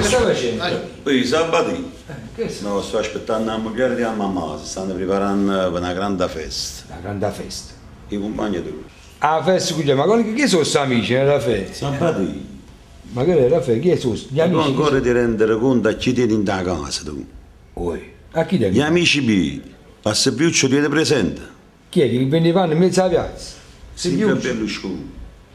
Che stai facendo? Oi, Sabatì, Che sta? no, sto aspettando 'a moglie di mamma, si stanno preparando per una grande festa. Una grande festa. I compagni tu. Ah, festa qui, ma con chi sono questi amici? Era festa. Sabatì, Ma che era festa? Chi sono? Gli tu amici? ancora ti rendere conto a chi tieni in da casa tu. Oi. A chi Gli devi? amici miei, a Silviuccio tieni presente? Chi è che vendevano in mezzo alla piazza? Silvio Silviuccio. Berlusconi.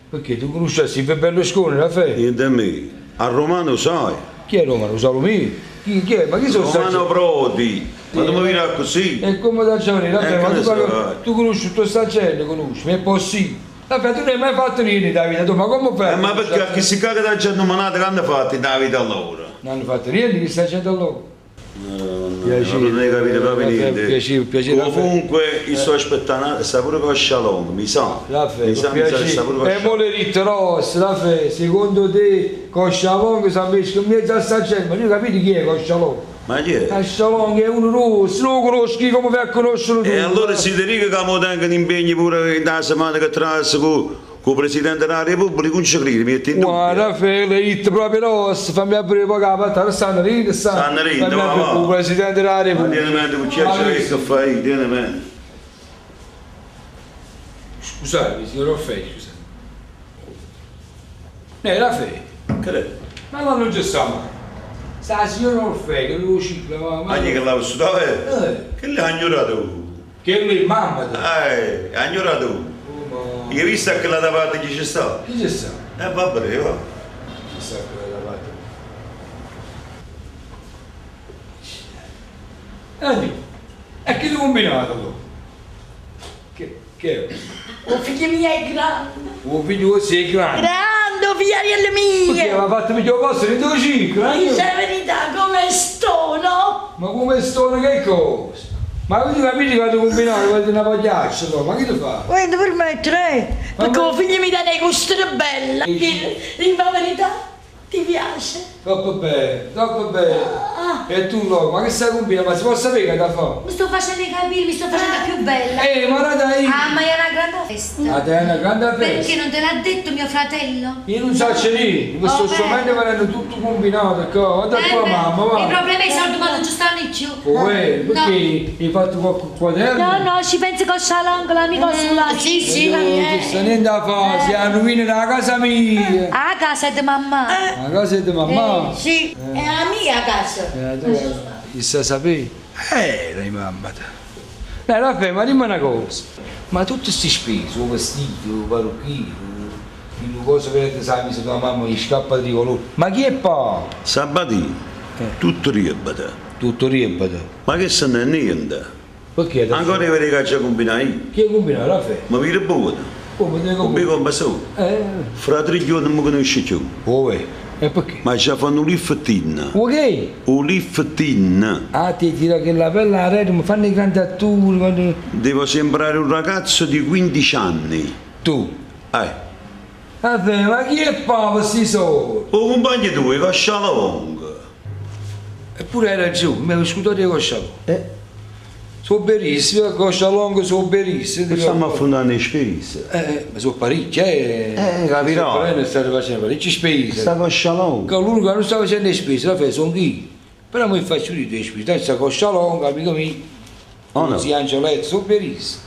Perché tu conosci a Silvio Berlusconi, la festa? Niente a me. A Romano sai. Chi è Romano? Lo Salomì? Chi, chi è? Ma chi sono Romano sta Prodi. Ma tu mi vieni così? E come da giovane, la Eh, ma che tu, ne so, tu conosci tutta sta gente, conosci, ma è possibile. Vabbè, tu non hai mai fatto niente da vita, tu, ma come fai? Eh, ma perché a chi si caga da gente nominata che hanno fatto in vita allora? Non hanno fatto niente, che sta gente allora. Piacere. Non hai capito proprio Raffaele, niente. piacere, piacere, Comunque, io sto aspettando, sta pure con Shalom, mi sa. Raffaele, Mi sa, mi sa, sta pure con E Shalom. mo le ritte rosse, Raffaele, secondo te Coscialong si è messo in mezzo a sta gente, ma tu capite chi è Coscialong? Ma chi è? Coscialong è uno rosso, non lo conosci, come fai a conoscerlo tu? E allora si ti dica che mo tengo un impegno pure in la settimana che trasse con il Presidente della Repubblica, non ci credi, mi metti in Guarda, dubbio. Raffaele, le ritte proprio rosse, fammi aprire poco la pattata, stanno ridendo, stanno. Stanno ridendo, Fammi va, aprire va. il Presidente della Ma Repubblica. tieni mente, con chi c'è che fai, tieni mente. Scusate, signor Raffaele, scusate. Raffaele, Che è? ma no, non ci stiamo. Sta la signora Orfei che lo cicla, ma... Ma chi che l'ha vissuto? Eh? Eh, Che l'ha ignorato tu? che lui è mamma te. Eh, ha ignorato tu. Oh, ma... Hai visto che la da parte chi ci sta? Chi ci sta? Va bene, va. Ci sta quella da parte. Andy, e che ti combinato tu? Che, che è? Oh figlio mio è grande, Un figlio così è grande. grande, figliarella Perché mia. aveva fatto meglio posto di tuo ciclo, eh? Dice la verità, come sto, no? Ma come sto, che cosa? Ma avete capito che ti combinato, avete una pagliaccia, no? Ma che ti fa? Vuoi permettere, eh? Perché Ma- il figlio mi dà dei gusti bella. Dici? Dimmi la verità, ti piace? Troppo bello, troppo bello. Ah. E tu no, ma che stai combinando? Ma si può sapere che da fa? Mi sto facendo i capelli, mi sto facendo più bella. Ma guarda io! Ah, ma è una grande festa. Ma te è una grande festa. Perché non te l'ha detto mio fratello? Io non so niente, mi sto Oh, beh. solamente venendo tutto combinato qua. Guarda Eh, qua beh, mamma, va. I problemi i soldi ma non ci stanno più. Oh, perché hai fatto qualche quaderno? No, no, ci pensi con Shalong, l'amico sulla. Sì, sì, Non ci sta niente da fare, si rovina la casa mia. A casa è di mamma. La casa è di mamma. Sì, è la mia casa. Tu, chissà sapere. Dai mamma. Dai, Raffaele, ma dimmi una cosa. Ma tutte queste spese, il vestito, il parrucchino, il cosa che ti sai, mi sa tua mamma gli scappa di colore. Ma chi è pa? Sabatino, tutto riebata. Tutto riebata. Ma che se non è niente. Perché? Ancora vedi che ci combina io. Chi è combinato, Raffaele? Ma mi buono. Come te Come combinato? come so? Fra 3 giorni non mi conosci più. Come? E perché? Ma ci fanno un lifting. Ok. Un lifting. Ah, ti tira che la pelle a rete, mi fanno i grandi attori. Quando... Devo sembrare un ragazzo di 15 anni. Tu. Eh. Vabbè, ma chi è pa questi soldi? O compagno tuo, che Shalom. Eppure hai ragione, mi avevo scusato di coscia. Eh? Sono benissimo, coscia longa sono benissimo. Stiamo affondando in spese. Ma sono parecchie, eh. Capirò. Sono parecchie, state facendo parecchie spese. Sta con Shalom. Che l'unico che non sta facendo le spese, la fai sono io. Però mi faccio io le spese, dai, sta coscia longa, amico mio. Oh no. Si Angioletto, sono benissimo.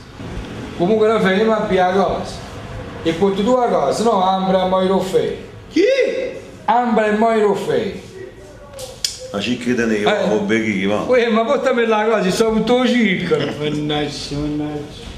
Comunque la fai mi abbia a casa. E porti tu a casa, no? Ambra e Moiro Fei. Chi? Ambra e Moiro Fei. Ma ci crede ne io, Eh. oh, becchi, va. Uè, ma portami la casa, sono tutto circolo. Mannaggia, mannaggia.